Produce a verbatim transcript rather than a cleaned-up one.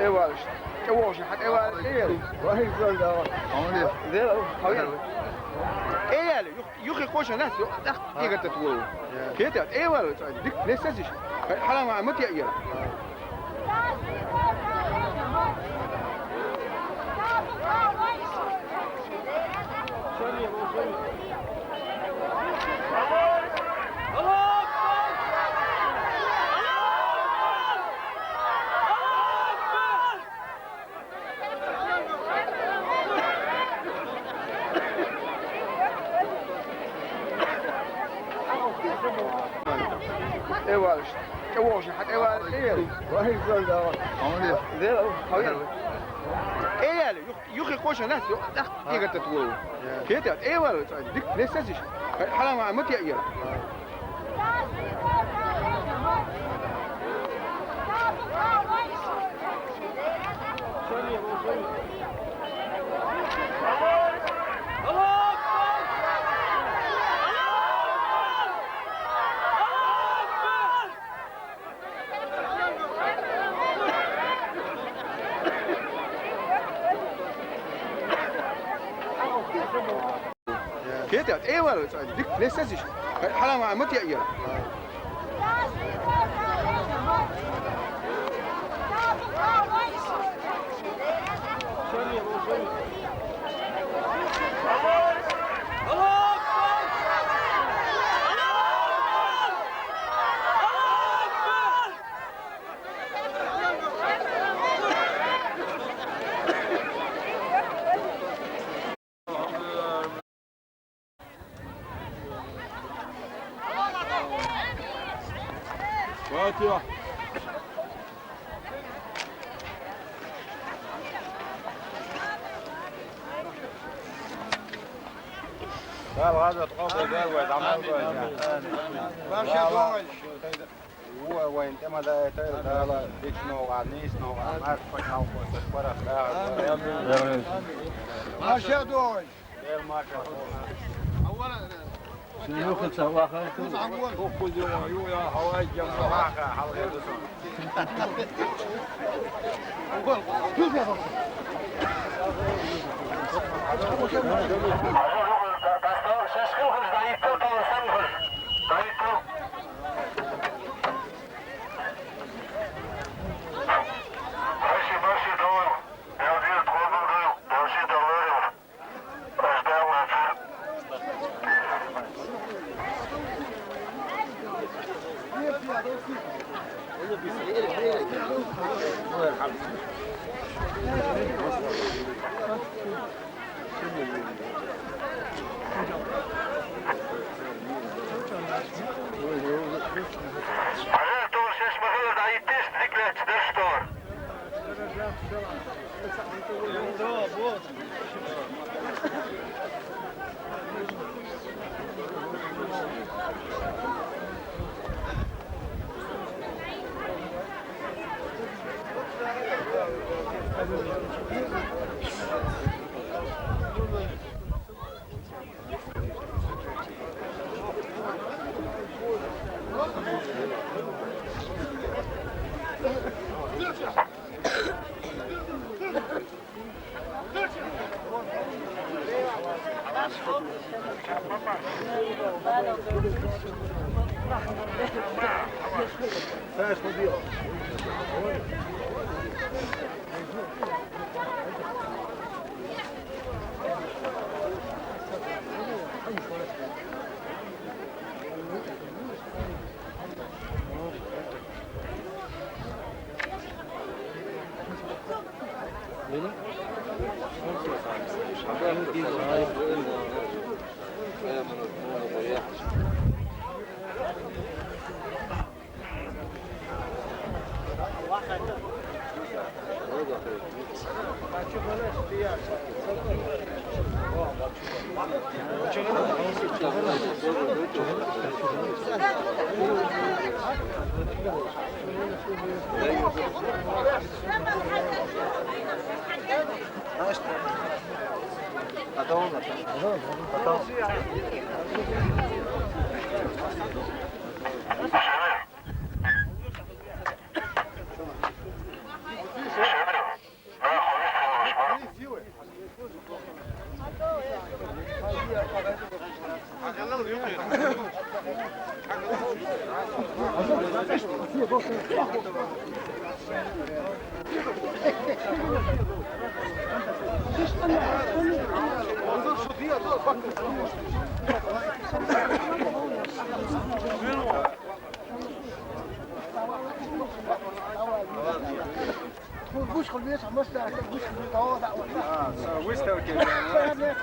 ТӀевалаш. ТӀевожа, хьа тӀевала, тӀевала. Вай, зон, да. Амали. Де, хавер. ТӀевала, юх-, юхи кошан нас, юх, да, тигата твол. Кета, тӀевала, дик, не сазиш. Хала ма мати я. ТӀевалаш. ТӀевожа, хьа тӀевала, тӀевала. Вай, зон, да. Амали. Де, хавер. ТӀевала, юх-, юхи кошан нас, юх, да, тигата твол. Кета, тӀевала, дик, не сазиш. Хала ма мати я. Кета, тӀевала, дик, не сазиш. Хала ма мати я. فاتحة. قال غادة تقبل دار وعد عمل قوي. ماشي، دوغي. هو وين تما دا، دا، دا، لا، ديك نوع، نيس نوع، ما تفكر، ما تفكر. ماشي، دوغي. شنو خلصة واخر؟ А, со выставки, да, да.